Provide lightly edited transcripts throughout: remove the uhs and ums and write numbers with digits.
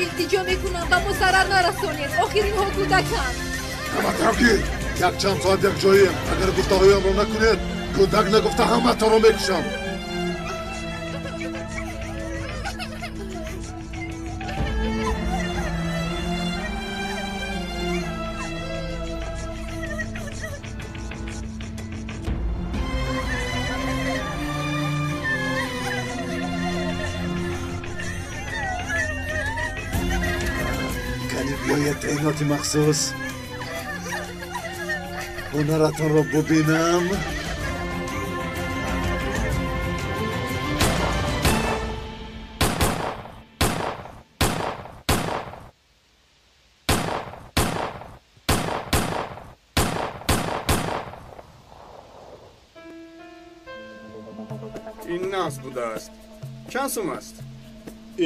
Илтиҷо мекунам, ба мо зарар нарасонед. Охиринҳо кӯдаканд. Ҳаматон ки якчанд соат якҷоем. Агар гуфтаҳоямро накунед, кӯдак нагуфта ҳаматонро мекушам. Таъиноти махсус, ҳунаратонро бубинам. Ин нағз будааст. Чанд сум аст?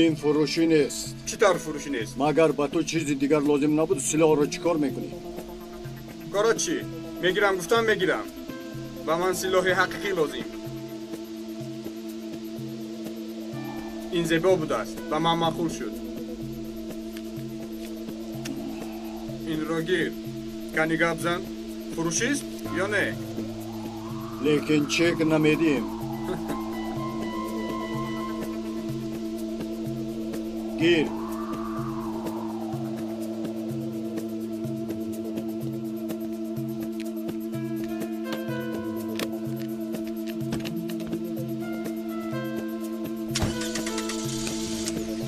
Ин фурӯшӣ нест. Чӣ тавр фурӯшӣ нест? Магар ба ту чизи дигар лозим набуд, силоҳро чӣ кор мекунӣ? Коро чӣ? Мегирам гуфтам, мегирам. Ба ман силоҳи ҳақиқӣ лозим. Ин зебо будааст, ба ман маъқул шуд. Инро гир. Кани гап зан. Фурӯшист ё не? Лекин чек намедиҳем. Гир.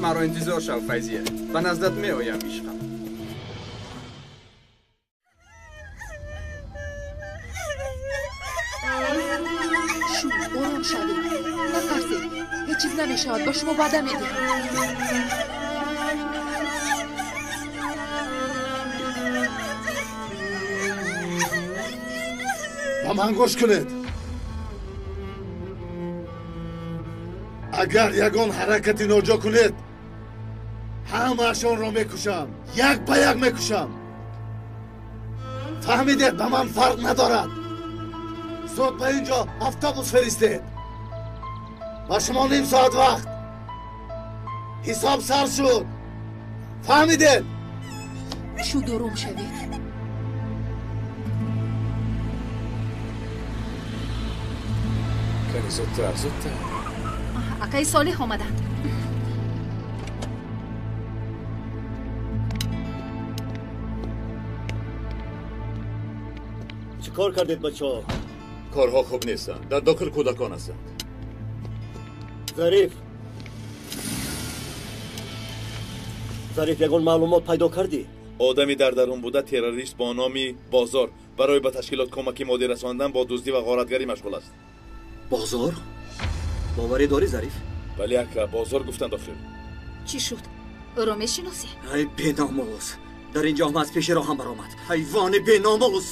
Маро интизор шав, Файзия. Ба наздат меоям, ишқам. Шу, ором шавед. Натарсед. Ҳеҷ чиз намешавад. Ба шумо ваъда медиҳам. Ба ман гӯш кунед. Агар ягон ҳаракати ноҷо кунед, ҳамаашонро мекушам. Як ба як мекушам. Фаҳмидед, ба ман фарқ надорад. Зуд ба ин ҷо автобус фиристед. Ба шумо ним соат вақт. Ҳисоб сар шуд. Фаҳмидед? Шуд, ором шавед. Кани зудтар, зудтар. Акаи Солеҳ омаданд. Чӣ кор кардед, бачаҳо? Корҳо хуб нестанд. Дар дохил кӯдакон ҳастанд. Зариф, Зариф, ягон маълумот пайдо кардӣ? Одами дар дарун буда террорист бо номи Бозор барои ба ташкилот кӯмаки моддӣ расондан бо дуздӣ ва ғоратгарӣ машғул аст. Бозор? Боварӣ дорӣ, Зариф? Бале, ака, Бозор гуфтанд охир. Чӣ шуд? Ӯро мешиносӣ? Ай беномус! Дар ин ҷо ҳам аз пеши роҳам баромад. Ҳайвони беномус!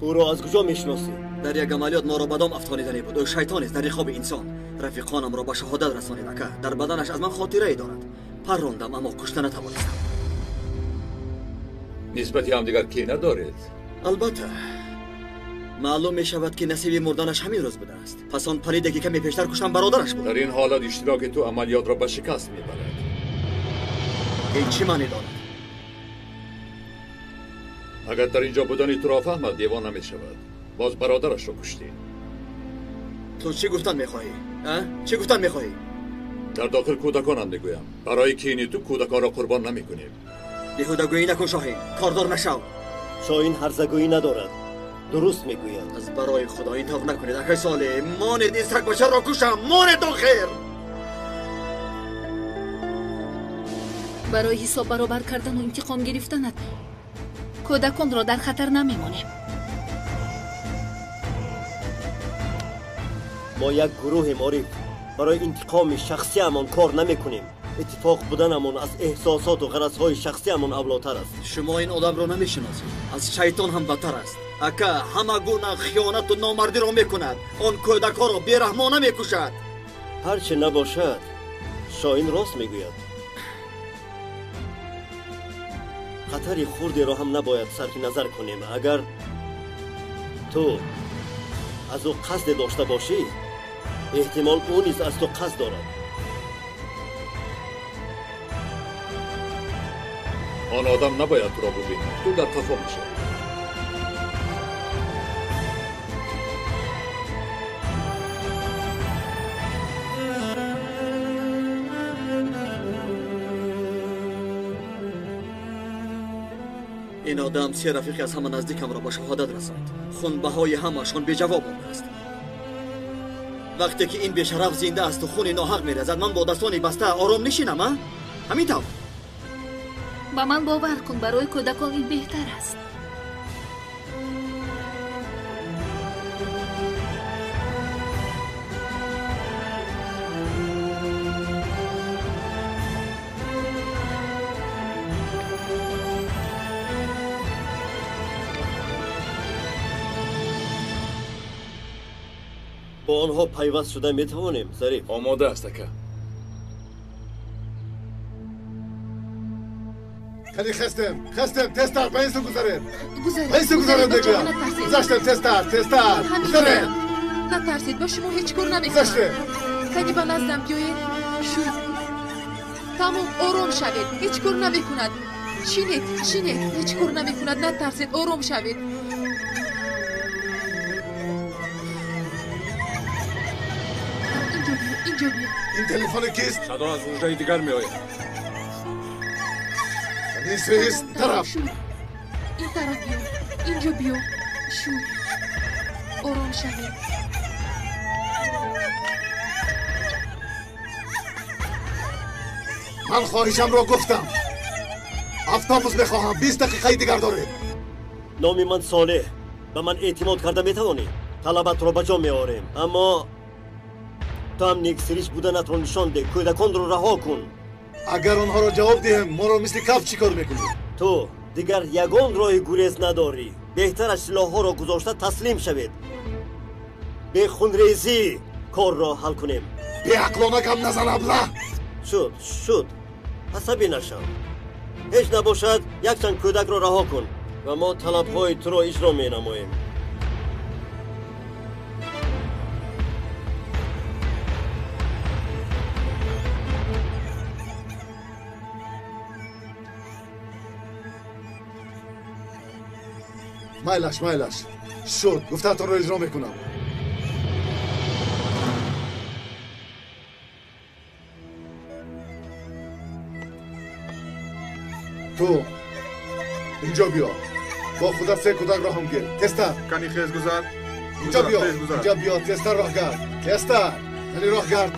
Ӯро аз куҷо мешиносӣ? Дар як амалиёт моро ба дом афтонидане буд. Ӯ шайтонест дар риқоби инсон. Рафиқонамро ба шаҳодат расонид, ака. Дар баданаш аз ман хотирае дорад. Паррондам, аммо кушта натавонистам. Нисбати ҳамдигар кина доред? Албатта. Маълум мешавад, ки насиби мурданаш ҳамин рӯз будааст. Пас он палиде, ки каме пештар куштам, бародараш буд. Дар ин ҳолат иштироки ту амалиётро ба шикаст мебарад. Ин чӣ маъне дорад? Агар дар ин ҷо будани туро фаҳмад, девона мешавад. Боз бародарашро куштӣ. Ту чӣ гуфтан мехоҳӣ? Чӣ гуфтан мехоҳӣ? Дар дохил кӯдаконам мегӯям. Барои кини ту кӯдаконро қурбон намекунем. Беҳудагӯӣ накун, Шоҳин. Кордор нашав. Шоҳин ҳарзагӯӣ надорад. Дуруст мегӯяд. Аз барои Худо ин тавр накунед, акай Солеҳ. Монед ин сагбачаро кушам. Монед охир. Барои ҳисоб баробар кардану интиқом гирифтанат кӯдаконро дар хатар намемонем. Мо як гурӯҳем, Ориф. Барои интиқоми шахсиамон кор намекунем. Иттифоқ буданамон аз эҳсосоту ғаразҳои шахсиамон авлотар аст. Шумо ин одамро намешиносед. Аз шайтон ҳам бадтар аст. Ака ҳама гуна хиёнату номардиро мекунад. Он кӯдакҳоро бераҳмона мекушад. Ҳар чӣ набошад, Шоҳин рост мегӯяд. Хатари хурдеро ҳам набояд сарфи назар кунем. Агар ту аз ӯ қасде дошта бошӣ, эҳтимол ӯ низ аз ту қасд дорад. Он одам набояд туро бубинад. Ту дар қафо мешавӣ. Ин одам се рафиқи аз ҳама наздикамро ба шаҳодат расонд. Хунбаҳои ҳамашон беҷавоб мондааст. Вақте ки ин бешараф зинда асту хуни ноҳақ мерезад, ман бо дастони баста ором нишинам, а? Ҳамин тавр. Ба ман бовар кун, барои кӯдакон ин беҳтар аст. Бо онҳо пайваст шуда метавонем, Зариф? Омода аст, ака. Кани хестем, хестем, тезтар, ба ин сӯ гузаред. Ба ин сӯ гузаред, мегӯям. Гузаштем, тезтар, тезтар, гузаред. Натарсед, ба шумо ҳеҷ кор намекунам. Гузаштем. Кани ба наздам биёед. Шуд. Тамом, ором шавед. Ҳеҷ кор намекунад. Шинед, шинед, ҳеҷ кор намекунад. Натарсед, ором шавед. Инҷо биё. Ин телефони кист? Садо аз ҳуҷраи дигар меояд. Ин сӯист, тараф. Ин тараф биё. Инҷо биё. Шуд. Ором шавед. Ман хоҳишамро гуфтам. Автобус мехоҳам. 20 дақиқаи дигар доред. Номи ман Солеҳ. Ба ман эътимод карда метавонӣ. Талабатро ба ҷо меорем. Аммо ту ҳам нексириш буданатро нишон деҳ. Кӯдаконро раҳо кун. Агар онҳоро ҷавоб диҳем, моро мисли каф чӣ кор мекунӣ? Ту дигар ягон роҳи гурез надорӣ. Беҳтараш силоҳҳоро гузошта таслим шавед. Бехунрезӣ корро ҳал кунем. Беақлона гап назан, абла! Шуд, шуд. Асабӣ нашав. Ҳеҷ набошад, якчанд кӯдакро раҳо кун ва мо талабҳои туро иҷро менамоем. Майлаш, майлаш. Шуд, гуфтаатонро иҷро мекунам. Ту инҷо биё. Бо худат се кӯдакро ҳам гир. Тезтар. Кани хез гузар. Инҷо биё, инҷо биё, тезтар роҳ гард. Тезтар. Кани роҳ гард.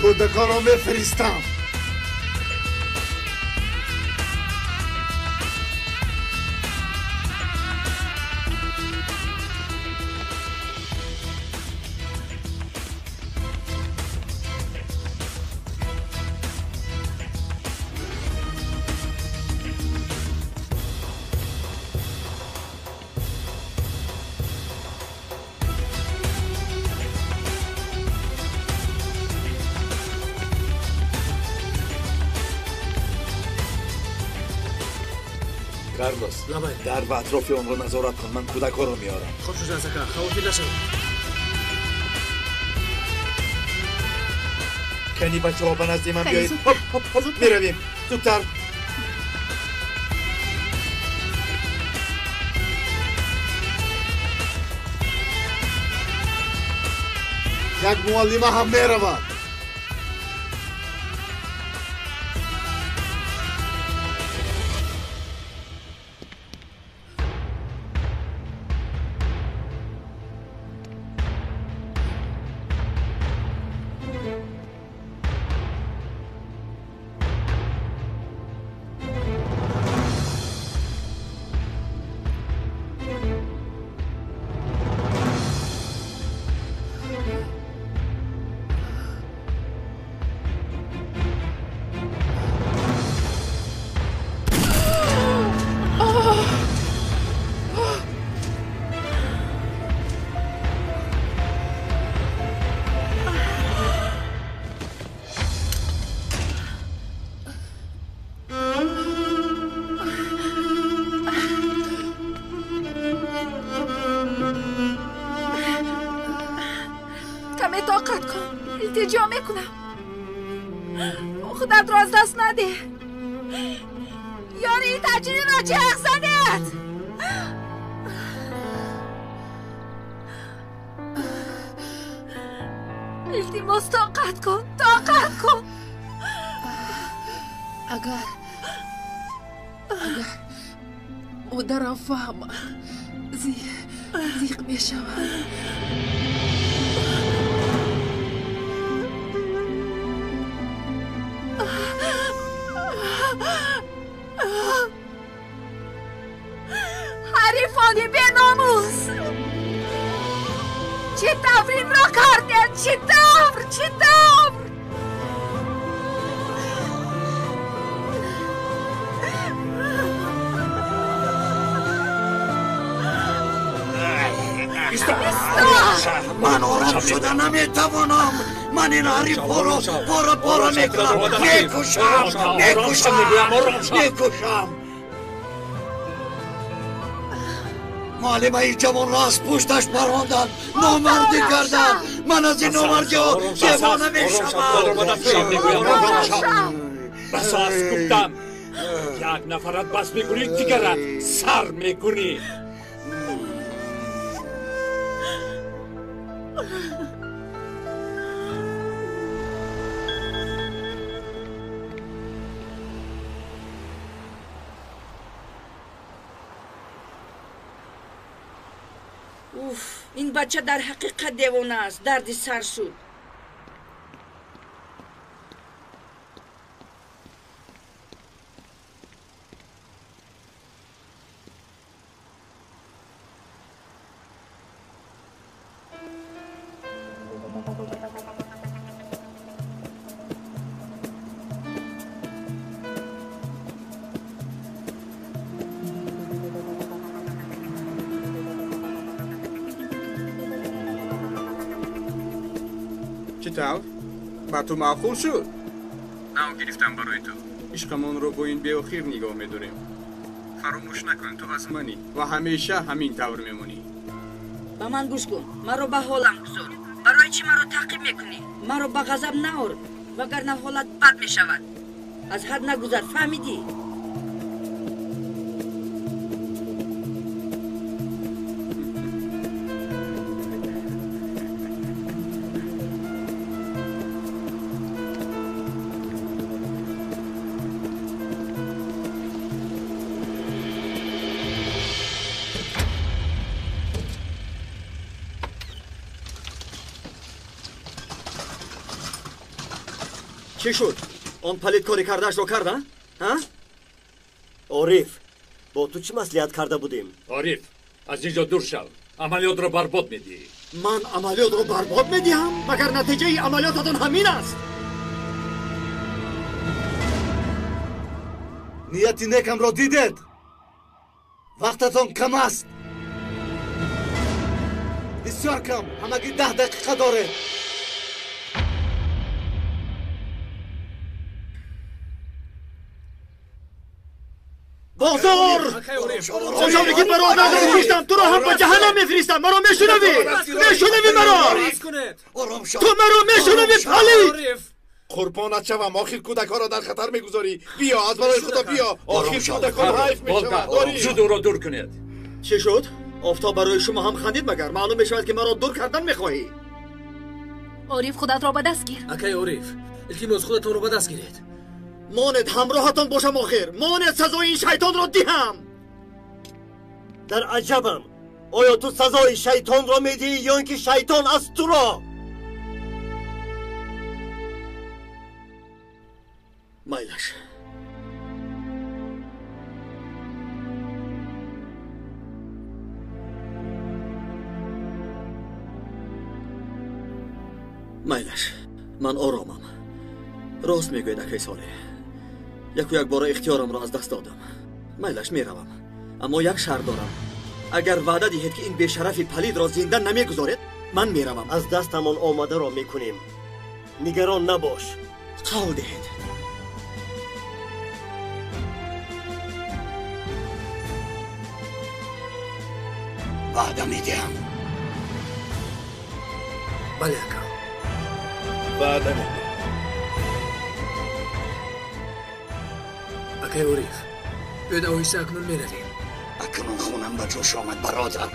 Кӯдаконро мефиристам. Карлос, дар ва атрофи онро назорат кун. Ман кӯдакҳоро меорам. Хуб шуд, ака, хавотир нашавед. Кани бачаҳо ба назди ман биёед. Хоп, хоп, хоп, меравем. Зудтар. Як муаллима ҳам меравад. Илтиҷо мекунам, худатро аз даст надеҳ. Ёри таҷриро ҷеғ занед. Илтимос, тоқат кун, тоқат кун. Агар модарам фаҳмад, зиқ мешавад. Ҳарифони беномус! Чӣ тавр инро кардед? Чӣ тавр? Чӣ тавр? Ман ором шуда наметавонам. Ман ин ҳарифҳоро пора пора мекунам. Мекушам, мекушам, мекушам. Муаллимаи ҷавонро аз пушташ паронданд, номардӣ карданд. Ман аз ин номардиҳо девона мешавам. Бас аст, гуфтам. Як нафарат бас мекунӣ, дигарат сар мекунӣ. Уф, ин бача дар ҳақиқат девона аст, дарди сар шуд. Чӣ тавр? Ба ту маъқул шуд? Нав гирифтам барои ту. Ишқамонро бо ин беохир нигоҳ медорем. Фаромӯш накун, ту аз манӣ ва ҳамеша ҳамин тавр мемонӣ. Ба ман гӯш кун, маро ба ҳолам гузор. Барои чӣ маро таъқиб мекунӣ? Маро ба ғазаб наор, вагарна ҳолат бад мешавад. Аз ҳад нагузар, фаҳмидӣ? Чӣ шуд? Он палид кори кардаашро кард, а? Ориф, бо ту чӣ маслиҳат карда будем? Ориф, аз ин ҷо дур шав. Амалиётро барбод медиҳӣ. Ман амалиётро барбод медиҳам? Магар натиҷаи амалиётатон ҳамин аст? Нияти некамро дидед. Вақтатон кам аст. Бисёр кам, ҳамагӣ 10 дақиқа доред. Бозор! Ошомигӣ маро надори куштам, туро ҳам ба ҷаҳаннам мефиристам. Маро мешунавӣ? Мешунавӣ маро? Ту маро мешунавӣ, палид? Қурбонат шавам, охир кӯдакҳоро дар хатар мегузорӣ. Биё, аз барои худо биё. Охир кӯдакон ҳайф мешавад. Зуд ӯро дур кунед. Чӣ шуд? Офтоб барои шумо ҳам хандид магар? Маълум мешавад ки маро дур кардан мехоҳӣ. Ориф, худатро ба даст гир. Акай Ориф, илтимос, худатонро ба даст гиред. Монед ҳамроҳатон бошам охир. Монед сазои ин шайтонро диҳам. Дар аҷабам. Оё ту сазои шайтонро медиҳӣ ё ин ки шайтон аз туро? Майлаш. Майлаш, ман оромам. Рост мегӯед, акай Солеҳ. Яку як бора ихтиёрамро аз даст додам. Майлаш, меравам. Аммо як шарт дорам. Агар ваъда диҳед, ки ин бешарафи палидро зинда намегузоред, ман меравам. Аз дастамон омадаро мекунем. Нигарон набош. Қавл диҳед. Ваъда медиҳам. Бале, ака. Ваъда медиҳам. Акай Ориф, биёед оҳиста акнун меравем. Акнун хунам ба ҷӯш омад, бародар.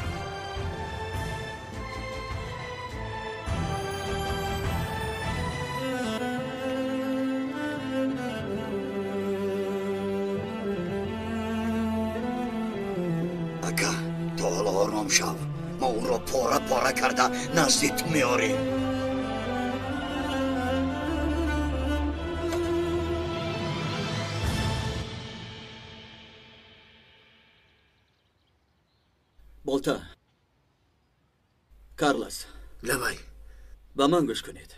Ака, то ҳоло ором шав. Мо ӯро пора пора карда назди ту меорем. Болта, Карлос. Лабай. Ба ман гӯш кунед.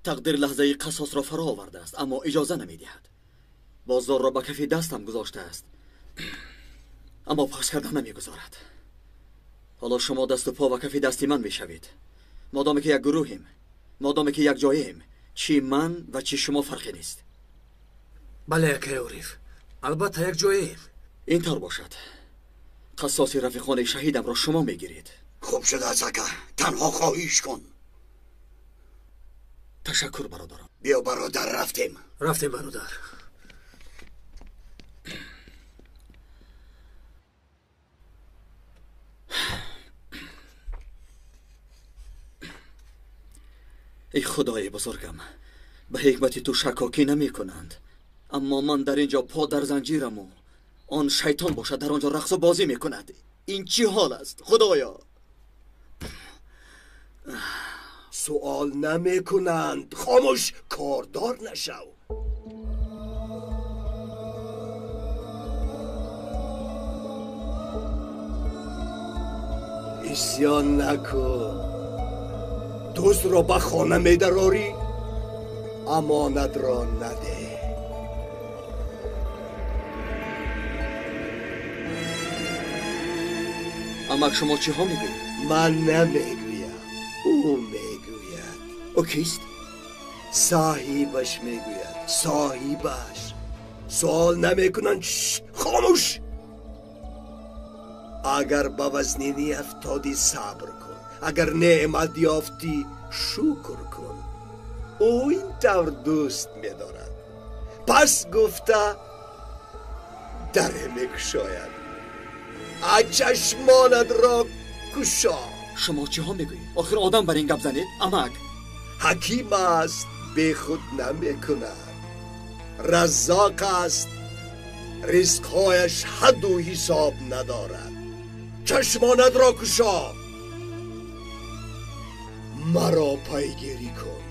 Тақдир лаҳзаи қасосро фаро овардааст, аммо иҷоза намедиҳад. Бозорро ба кафи дастам гузоштааст, аммо пахш карда намегузорад. Ҳоло шумо дасту по ва кафи дасти ман мешавед. Модоме ки як гурӯҳем, модоме ки як ҷоем, чӣ ман ва чӣ шумо фарқе нест. Бале, акай Ориф, албатта як ҷоем. Ин тавр бошад. Қассоси рафиқони шаҳидамро шумо мегиред. Хуб шудааст, ака. Танҳо хоҳиш кун. Ташаккур, бародарам. Биё, бародар, рафтем. Рафтем, бародар. Эй худои бузургам, ба ҳикмати ту шаккокӣ намекунанд, аммо ман дар ин ҷо по дар занҷираму он шайтон бошад дар он ҷо рақсу бозӣ мекунад. Ин чӣ ҳол аст, худоё? Суол намекунанд. Хомӯш, кордор нашав. Исьён накун. Дӯстро ба хона медарорӣ, амонатро надеҳ. Амак, шумо чиҳо мегӯед? Ман намегӯям, ӯ мегӯяд. Ӯ кист? Соҳибаш мегӯяд, соҳибаш. Суол намекунанд. Хомӯш! Агар ба вазнинӣ афтодӣ, сабр кун. Агар неъмат ёфтӣ, шукр кун. Ӯ ин тавр дӯст медорад. Пас гуфта даре мекушояд. Чашмонатро кушо. Шумо чиҳо мегӯед? Охир одам бар ин гап занед, амак. Ҳаким аст, бехуд намекунад. Раззоқ аст, ризқҳояш ҳадду ҳисоб надорад. Чашмонатро кушо. Маро пайгирӣ кун.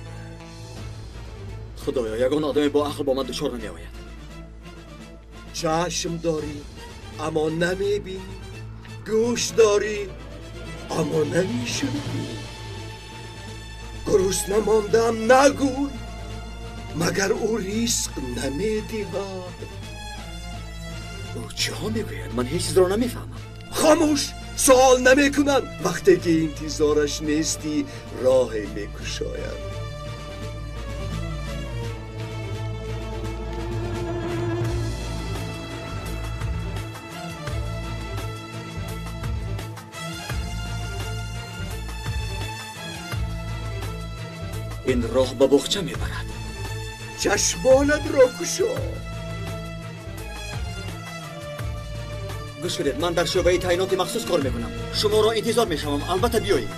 Худоё, ягон одаме бо ақл бо ман дучор намеояд. Чашм дорӣ, аммо намебинӣ. Гӯш дорӣ, аммо намешунавӣ. Гурусна мондам нагӯй, магар ӯ ризқ намедиҳад. Ӯ чиҳо мегӯяд? Ман ҳеҷ чизро намефаҳмам. Хомӯш! Суол намекунанд. Вақте ки интизораш нестӣ, роҳе мекушояд. Ин роҳ ба боғча мебарад. Чашмонатро кушо. Гӯш кунед, ман дар шӯъбаи таъиноти махсус кор мекунам. Шуморо интизор мешавам, албатта биёед.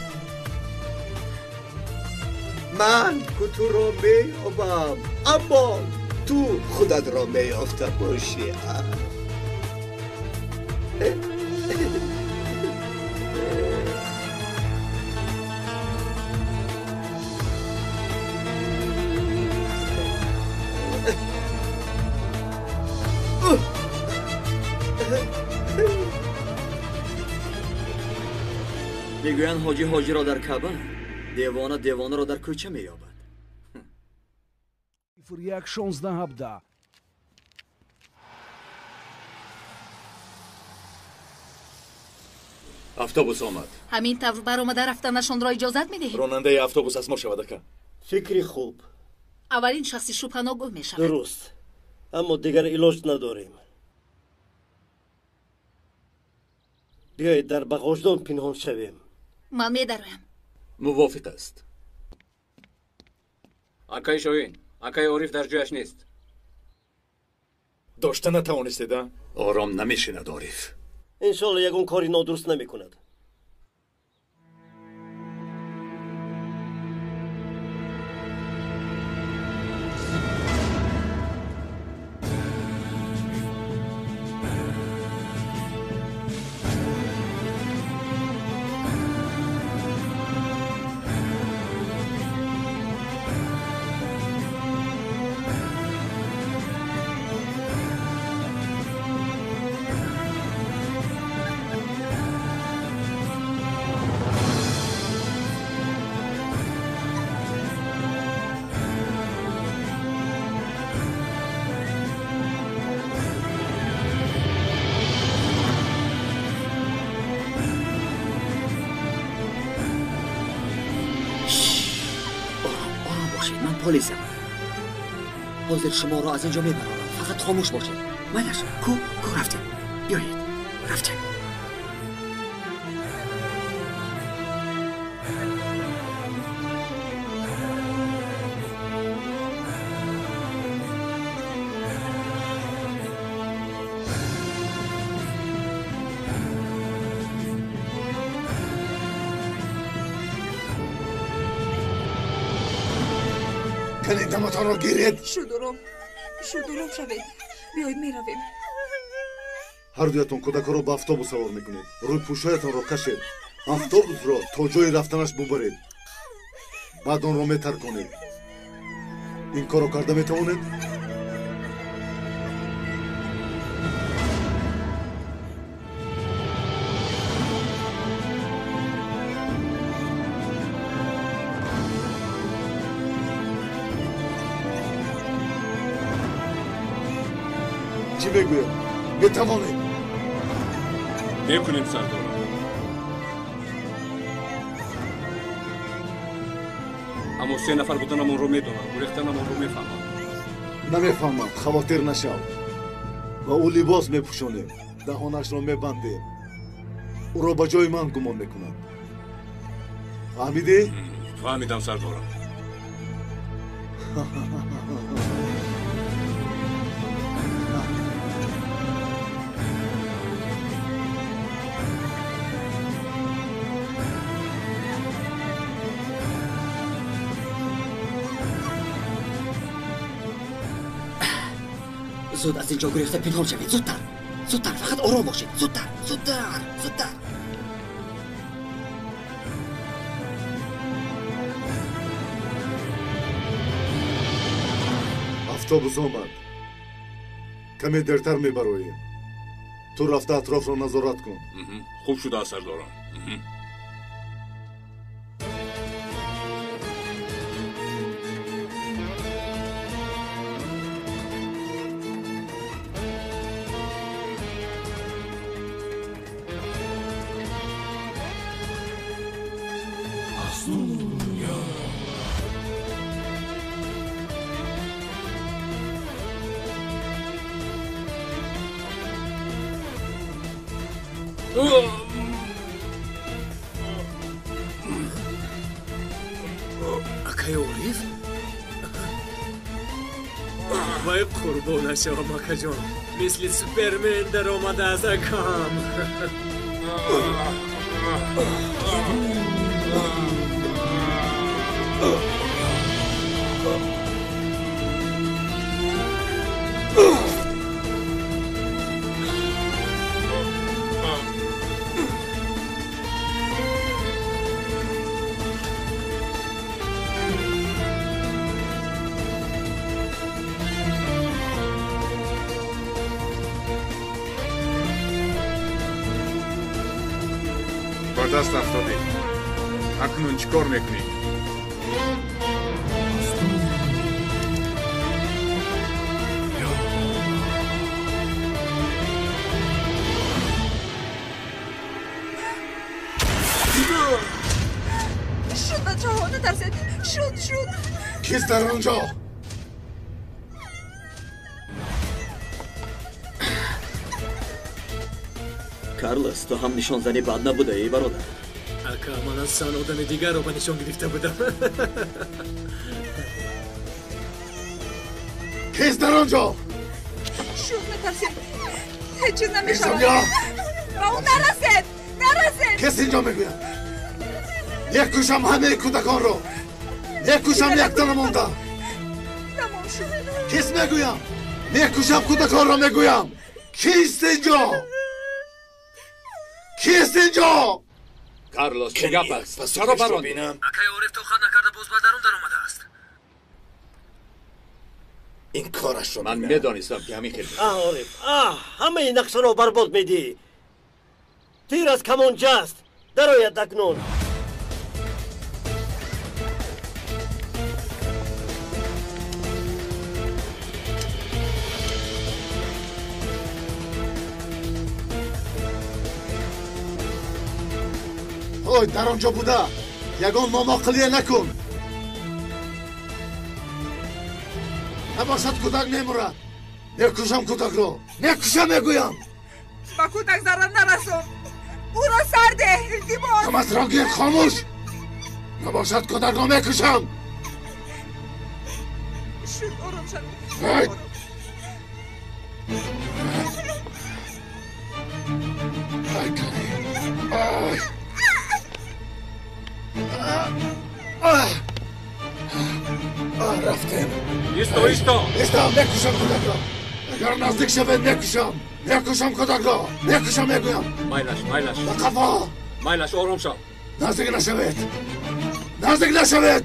Ман ку туро меёбам, аммо ту худатро меёфта бошӣ. Мегӯянд ҳоҷӣ ҳоҷиро дар Каъба, девона девонаро дар кӯча меёбад. 1 16 17. Автобус омад. Ҳамин тавр баромада рафтанашонро иҷозат медиҳед? Ронандаи автобус аз мо шавад, ака. Фикри хуб. Аввалин шахси шубҳанок ӯ мешавад. Дуруст, аммо дигар илоҷ надорем. Биёед дар бағождон пинҳон шавем. Ман медароям. Мувофиқ аст. Акаи Шоҳин, акаи Ориф дар ҷояш нест. Дошта натавонистед, а? Ором намешинад Ориф. Иншолло ягон кори нодуруст намекунад. Полисам. Ҳозир шуморо аз инҷо мебарорам. Фақат хомӯш бошед. Майлаш, ку рафтем. Биёед, рафтем. Даматонро гиред. Шуд ором шавед. Биёед меравем. Ҳар дуятон кӯдакҳоро ба автобус савор мекунед. Рӯйпӯшоятонро кашед. Автобусро то ҷои рафтанаш бубаред. Баъд онро метарконед. Ин корро карда метавонед? Чӣ мегӯям? Метавонед? Мекунем, сардорам. Аммо се нафар буданамонро медонанд, гурехтанамонро мефаҳманд. Намефаҳманд, хавотир нашав. Ба ӯ либос мепӯшонем, даҳонашро мебандем. Ӯро ба ҷои ман гумон мекунанд. Фаҳмидӣ? Фаҳмидам, сардорам. Зуд аз инҷо гурехта пинҳон шавед. Зудтар, зудтар, фақат ором бошед. Зудтар, зудтар, зудтар. Автобус омад. Каме дертар мебароем. Ту рафта атрофро назорат кун. Хуб шудааст, сардорам. Акаи Ориф? Вай қурбона шавам, акаҷон. Мисли Супермен даромадааст, акам. даст афтодӣ. Акнун чӣ кор мекунӣ? Шуд, бачаҳо, натарсед. Шуд, шуд. Кист дар он ҷо? Карлос, ту ҳам нишонзанӣ бад набудаӣ, бародар. Ака, ман аз сан одами дигарро ба нишон гирифта будам. Кист дар он ҷо? Шуд, натарсед. Ҳеҷ чиз намешавад. Ба ӯ нарасед, нарасед. Кис инҷо мегӯяд? Мекушам ҳамаи кӯдаконро. Мекушам якта намонда. Тамом шуд. Кис мегӯям? Мекушам кӯдаконро мегӯям. Кист инҷо? Кист инҷо? Карлос, чӣ гап аст? Чаро барондӣ? Акаи Ориф тоқат накарда боз ба дарун даромадааст. Ин корашро ман медонистам, ки ҳамин хел. Аҳ, Ориф, аҳ, ҳамаи нақшаро барбод медиҳӣ. Тир аз камонча аст. Дарояд акнун. Ой, дар он ҷо буда ягон номоқилия накун. Набошад кӯдак мемурад. Мекушам кӯдакро, мекушам мегӯям. Ба кӯдак зарар нарасон. Ӯро сар деҳ, илтимос. Ҳамасро гир, хомӯш. Набошад кӯдакро мекушам. Шуд, ором шав. Ай, кани. Ай. Рафтем. Исто, исто. Исто, мекушам кӯдакро. Агар наздик шавед, мекушам. Мекушам кӯдакро. Мекушам мегӯям. Майлаш, майлаш. Ба қафо. Майлаш, ором шав. Наздик нашавед. Наздик нашавед.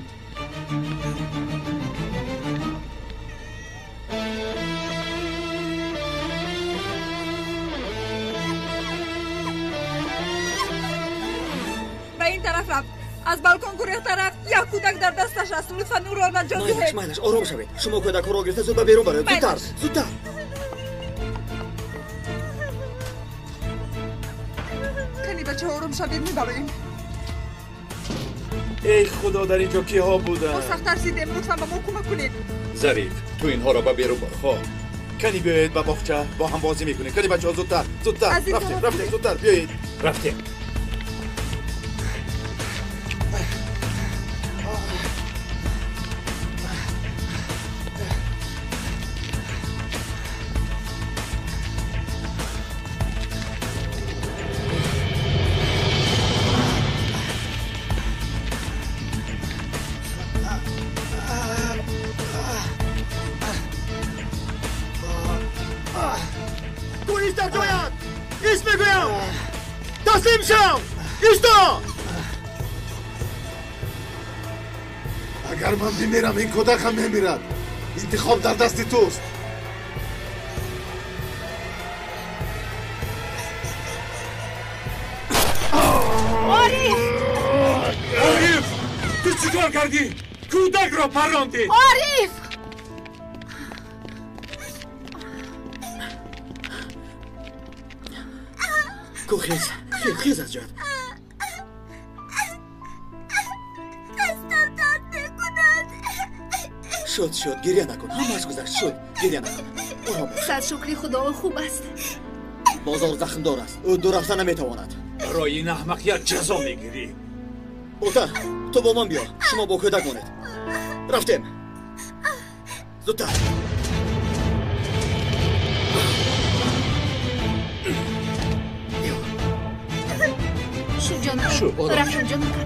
Ба ин тараф рафт. Аз балкон гурехта рафт. Як кӯдак дар дасташ аст. Лутфан ӯро наҷот диҳед. Майлаш, майлаш, ором шавед. Шумо кӯдакҳоро гирифта зуд ба берун бароед. Зудтар, зудтар. Кани бачаҳо, ором шавед, мебароем. Эй худо, дар ин ҷо киҳо буданд? Мо сахт тарсидем. Лутфан ба мо кӯмак кунед. Зариф, ту инҳоро ба берун бар. Хоб, кани биёед ба боғча, бо ҳам бозӣ мекунем. Кани бачаҳо, зудтар, зудтар. Рафтем, рафтем, зудтар биёед. Рафтем. Таслим шав! Исто! Агар ман бимирам, ин кӯдак ҳам мемирад. Интихоб дар дасти туст. Ориф! Ориф! Ту чӣ кор кардӣ? Кӯдакро паррондӣ! Ориф! Ку хез, хез аз ҷоят. Дастам дард мекунад. Шуд, шуд, гиря накун. Ҳамааш гузашт. Шуд, гиря накун. Ором бош. Сад шукри худо, хуб аст. Бозор захмдор аст. Ӯ дур рафта наметавонад. Барои ин аҳмақият ҷазо мегирӣ. Ота, ту бо ман биё. Шумо бо кӯдак монед. Рафтем. Зудтар. Рафтем, ҷонака.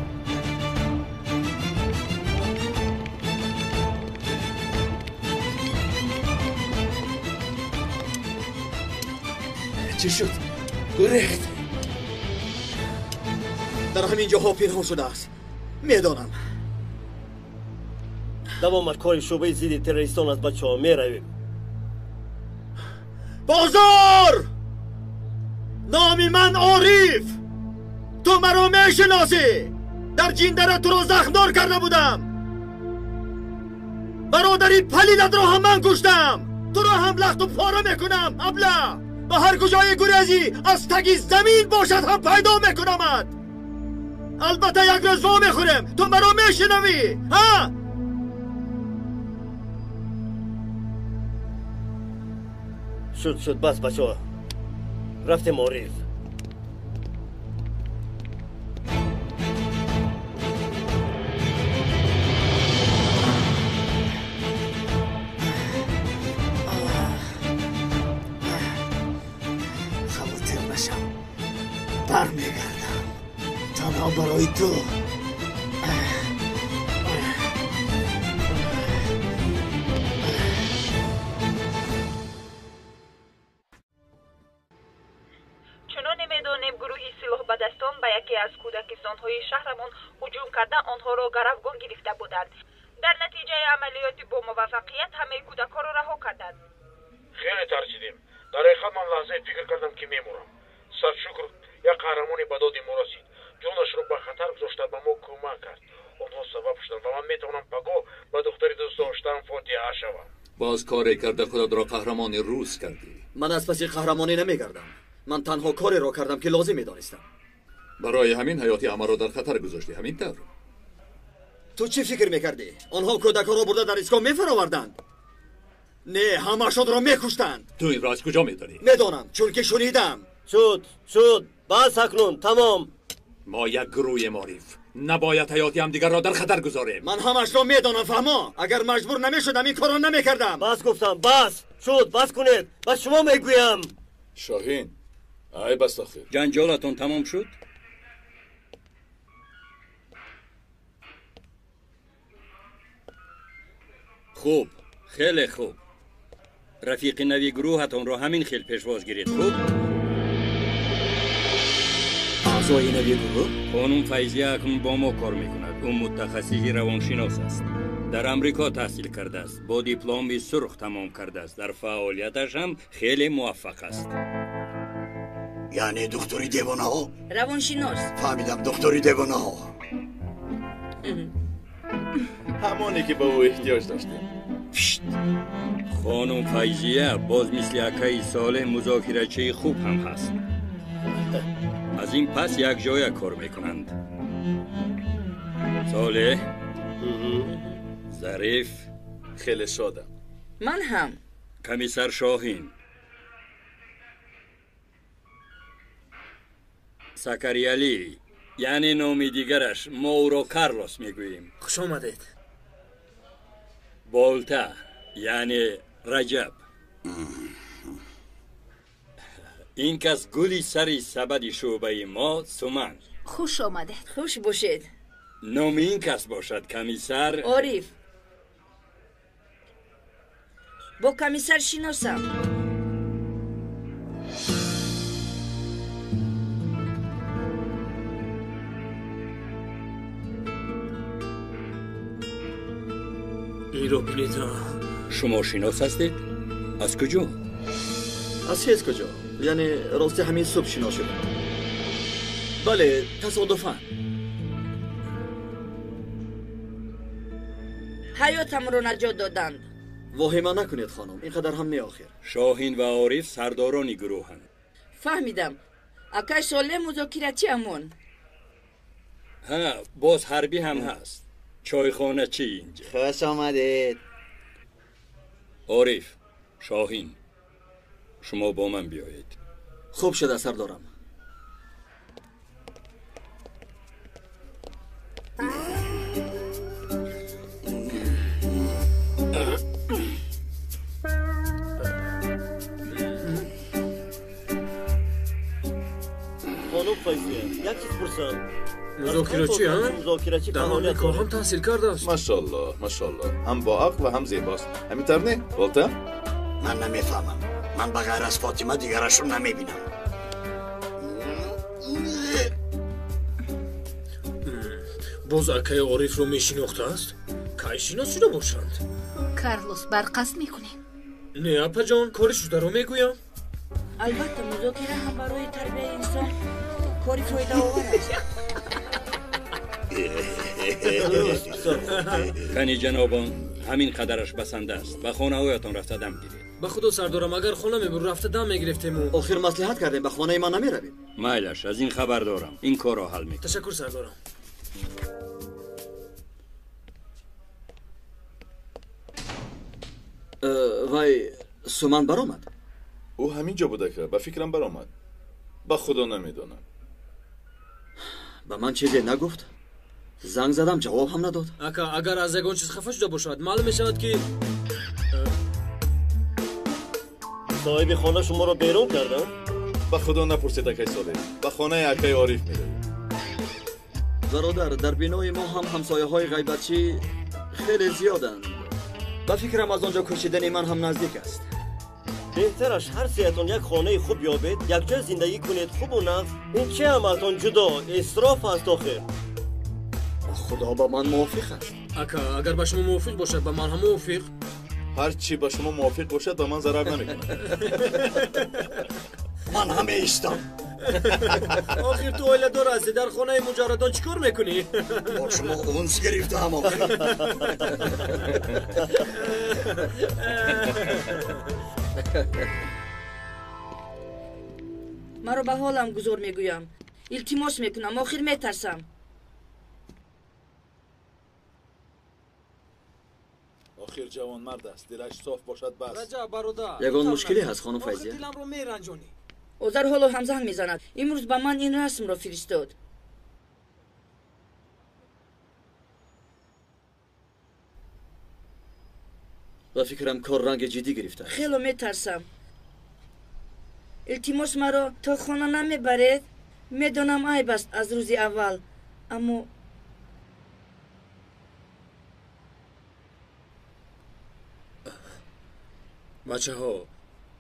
Чӣ шуд? Гурехт. Дар ҳамин ҷоҳо пинҳон шудааст. Медонам. Давомаш кори шӯъбаи зидди террористон аст, бачаҳо, меравем. Бозор! Номи ман Ориф! Ту маро мешиносӣ. Дар ҷиндара туро захмдор карда будам. Бародари палидатро ҳам ман куштам. Туро ҳам лахту пора мекунам, абла. Ба ҳар куҷое гурезӣ, аз таги замин бошад ҳам пайдо мекунамат. Албатта як рӯз во мехӯрем. Ту маро мешинавӣ, ҳа? Шуд, шуд, бас бачаҳо. Рафтем, Ориф. Хавотир нашав, бармегардам. Танҳо барои ту. Чуноне медонем, гурӯҳи силоҳбадастон ба яке аз кӯдакистонҳои шаҳрамон ҳуҷум карда, онҳоро гаравгон гирифта буданд. Дар натиҷаи амалиёти бо муваффақият ҳамаи кӯдакҳоро раҳо карданд. Хеле тарсидем. Дар ҳақиқат ман лаҳзае фикр кардам, ки мемурам. Сад шукр, як қаҳрамоне ба доди мо расид. Ҷонашро ба хатар гузошта ба мо кӯмак кард. Онҳо сабаб шуданд ва ман метавонам пагоҳ ба духтари дӯст доштаам фотиҳа шавам. Боз коре карда худатро қаҳрамони рӯз кардӣ. Ман аз паси қаҳрамонӣ намегардам. Ман танҳо кореро кардам, ки лозим медонистам. Барои ҳамин ҳаёти ҳамаро дар хатар гузоштӣ, ҳамин тавр? Ту чӣ фикр мекардӣ? Онҳо кӯдакҳоро бурда дар истгоҳ мефароварданд? Не, ҳамашонро мекуштанд. Ту инро аз куҷо медонӣ? Медонам, чунки шунидам. Шуд, шуд, бас акнун, тамом. Мо як гурӯҳем, Ориф. Набояд ҳаёти ҳамдигарро дар хатар гузорем. Ман ҳамашро медонам, фаҳмо. Агар маҷбур намешудам, ин корро намекардам. Бас гуфтам, бас. Шуд, бас кунед. Ба шумо мегӯям. Шоҳин, айб аст охир. Ҷанҷолатон тамом шуд? Хуб, хеле хуб. Рафиқи нави гурӯҳатонро ҳамин хел пешвоз гиред, хуб? Аъзои нави гурӯҳ? Хонум Файзия акнун бо мо кор мекунад. Ӯ мутахассиси равоншинос аст. Дар Амрико таҳсил кардааст, бо дипломи сурх тамом кардааст. Дар фаъолияташ ҳам хеле муваффақ аст. Яъне духтури девонаҳо? Равоншинос. Фаҳмидам, духтури девонаҳо. Ҳамоне ки ба ӯ эҳтиёҷ доштем. Хонум Файзия боз мисли акаи Солеҳ музокирачии хуб ҳам ҳаст. Аз ин пас якҷоя кор мекунанд. Солеҳ, Зариф. Хеле шодам. Ман ҳам. Комиссар Шоҳин, Сакариялӣ, яъне номи дигараш, мо ӯро Карлос мегӯем. Хуш омадед. Болта, яъне Раҷаб. Ин кас гули сари сабади шӯъбаи мо Суман. Хуш омадед. Хуш бошед. Номи ин кас бошад комиссар Ориф. Бо комиссар шиносам. Инро бинед. Шумо шинос ҳастед? Аз куҷо? Аз ҳеҷ куҷо. Яъне рости ҳамин субҳ шинос шудам. Бале, тасодуфан. Ҳаётамро наҷот доданд. Воҳима накунед, хонум, ин қадар ҳам не охир. Шоҳин ва Ориф сардорони гурӯҳанд. Фаҳмидам. Акай Солеҳ музокирачиамон. Ҳа, боз ҳарбӣ ҳам ҳаст. Чойхоначи инҷа. Хуш омадед. Ориф, Шоҳин, шумо бо ман биёед. Хуб шуда, сардорам. Хонум Файзия, як чиз пурсам. Музокирачӣ, ҳа? Музокирачӣ Дар Амрико ҳам таҳсил кардааст. Машаллоҳ, машаллоҳ. Ҳам бо ақл ва ҳам зебост. Ҳамин тавр не, Болта? Ман намефаҳмам. Ман ба ғайр аз Фотима дигарашро намебинам. Боз акаи Орифро мешинохтааст? Кай шинос шуда бошанд? Карлос, барқасд мекунем. Не, апаҷон, кори шударо мегӯям. Албатта, музокира ҳам барои тарбияи инсон Кори фоидаовар аст. Кани ҷанобон, ҳамин қадараш басанда аст. Ба хонаҳоятон рафта дам гиред. Ба худо сардорам, агар хона мебуд рафта дам мегирифтему. Охир маслиҳат кардем, ба хонаи ман намеравем. Майлаш, аз ин хабар дорам. Ин корро ҳал мекунам. Ташаккур сардорам. Вай Суман баромад? Ӯ ҳамин ҷо буда, ка ба фикрам баромад. Ба худо намедонам. Ба ман чизе нагуфт? Занг задам, ҷавоб ҳам надод. Ака, агар аз ягон чиз хафа шуда бошад, маълум мешавад ки соҳиби хона шуморо берун карданд? Ба худо напурсед, акай Солеҳ. Ба хонаи акаи Ориф меравем. Бародар, дар бинои мо ҳам ҳамсояҳои ғайбатчӣ хеле зиёданд. Ба фикрам аз он ҷо кӯчидани ман ҳам наздик аст. Беҳтараш ҳар сеятон як хонаи хуб ёбед, якҷоя зиндагӣ кунед, хубу нағз. Ин чи ҳамаатон ҷудо, исроф аст охир. Худо ба ман мувофиқ аст. Ака, агар ба шумо мувофиқ бошад, ба ман ҳам мувофиқ. Ҳар чӣ ба шумо мувофиқ бошад, ба ман зарар намекунад. Ман ҳам меистам. Охир ту оиладор ҳастӣ, дар хонаи муҷаррадон чӣ кор мекунӣ? Бо шумо унс гирифтаам охир. Маро ба ҳолам гузор мегӯям. Илтимос мекунам, охир метарсам. Охир ҷавонмард аст, дилаш соф бошад бас. Раҷаб бародар, ягон мушкиле ҳаст хонум Файзия? Диламро меранҷонӣ. Озар ҳоло ҳам занг мезанад. Имрӯз ба ман ин расмро фиристод. Ба фикрам кор ранги ҷиддӣ гирифтааст. Хело метарсам. Илтимос, маро то хона намебаред? Медонам айб аст аз рӯзи аввал, аммо бачаҳо,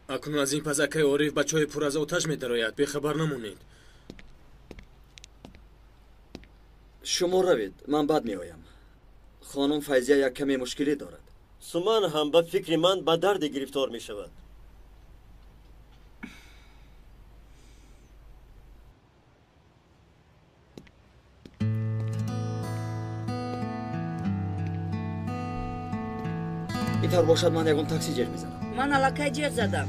акнун аз ин пас акаи Ориф ба чои пур аз оташ медарояд. Бехабар намонед. Шумо равед, ман баъд меоям. Хонум Файзия як каме мушкилӣ дорад. Суман ҳам ба фикри ман ба дарде гирифтор мешавад. Ин тавр бошад, ман ягон такси ҷеғ мезанам. Ман аллакай ҷеғ задам.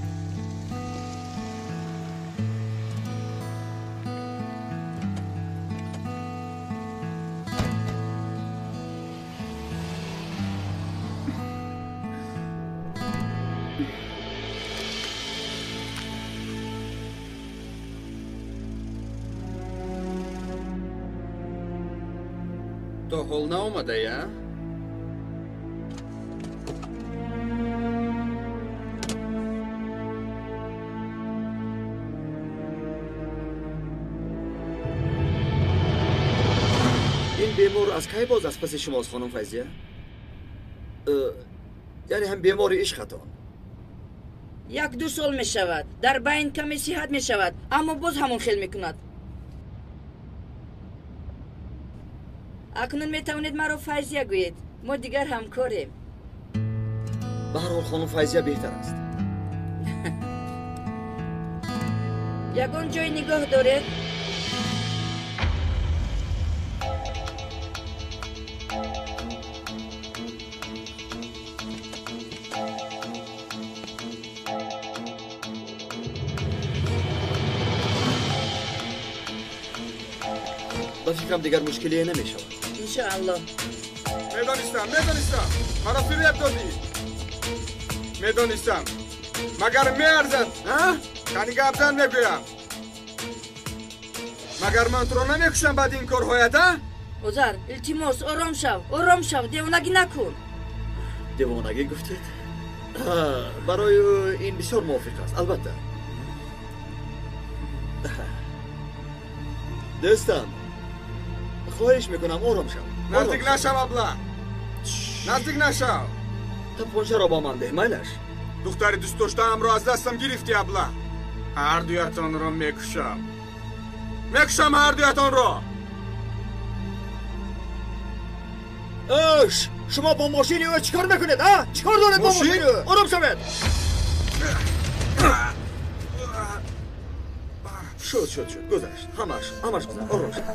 То ҳол наомадая? Ин бемор аз кай боз аз паси шумост, хонум Файзия? Яъне ҳам бемори ишқатон? 1-2 сол мешавад. Дар байн каме сиҳат мешавад, аммо боз ҳамон хел мекунад. Акнун метавонед маро Файзия гӯед. Мо дигар ҳамкорем. Ба ҳар ҳол хонум Файзия беҳтар аст. Ягон ҷой нигоҳ доред? Ба фикрам дигар мушкилие намешавад. Иншоаллоҳ. Медонистам, медонистам, маро фиреб додӣ. Медонистам, магар меарзад, а? Кани гапзан мегӯям. Магар ман туро намекушам баъди ин корҳоят, а? Озар, илтимос, ором шав, ором шав, девонагӣ накун. Девонагӣ гуфтед? Барои ӯ ин бисёр мувофиқ аст, албатта. Дӯстам, хоҳиш мекунам, ором шав. Наздик нашав, абла. Наздик нашав. Тапончаро ба ман деҳ, майлаш. Духтари дӯстдоштаамро аз дастам гирифтӣ, абла. Ҳар дуятонро мекушам. Мекушам ҳар дуятонро. Ош, шумо бо мошини ӯ чӣ кор мекунед, а? Чӣ кор доред бо мошини ӯ? Ором шавед. Шуд, шуд, шуд, гузашт. Ҳамаш, ҳамаш гузашт. Ором шав.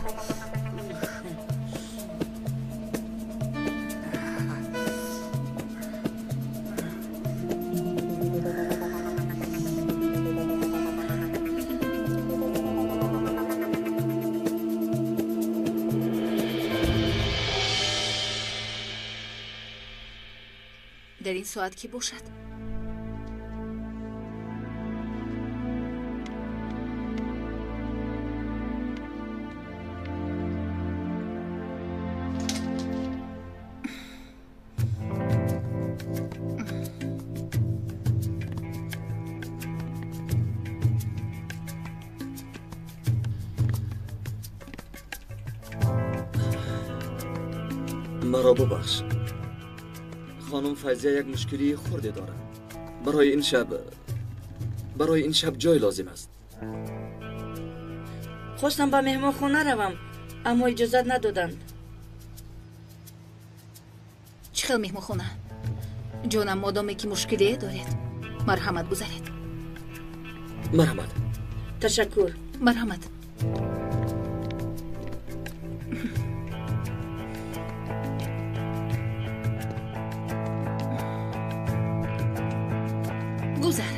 Дар ин соат кӣ бошад? Маро бубахш. Хонум Файзия як мушкилии хурде дорад. Барои ин шаб ҷой лозим аст. Хостам ба меҳмонхона равам, аммо иҷозат надоданд. Чӣ хел меҳмонхона? Ҷонам, модоме ки мушкилие доред, марҳамат гузаред. Марҳамат. Ташаккур. Марҳамат. Гузар.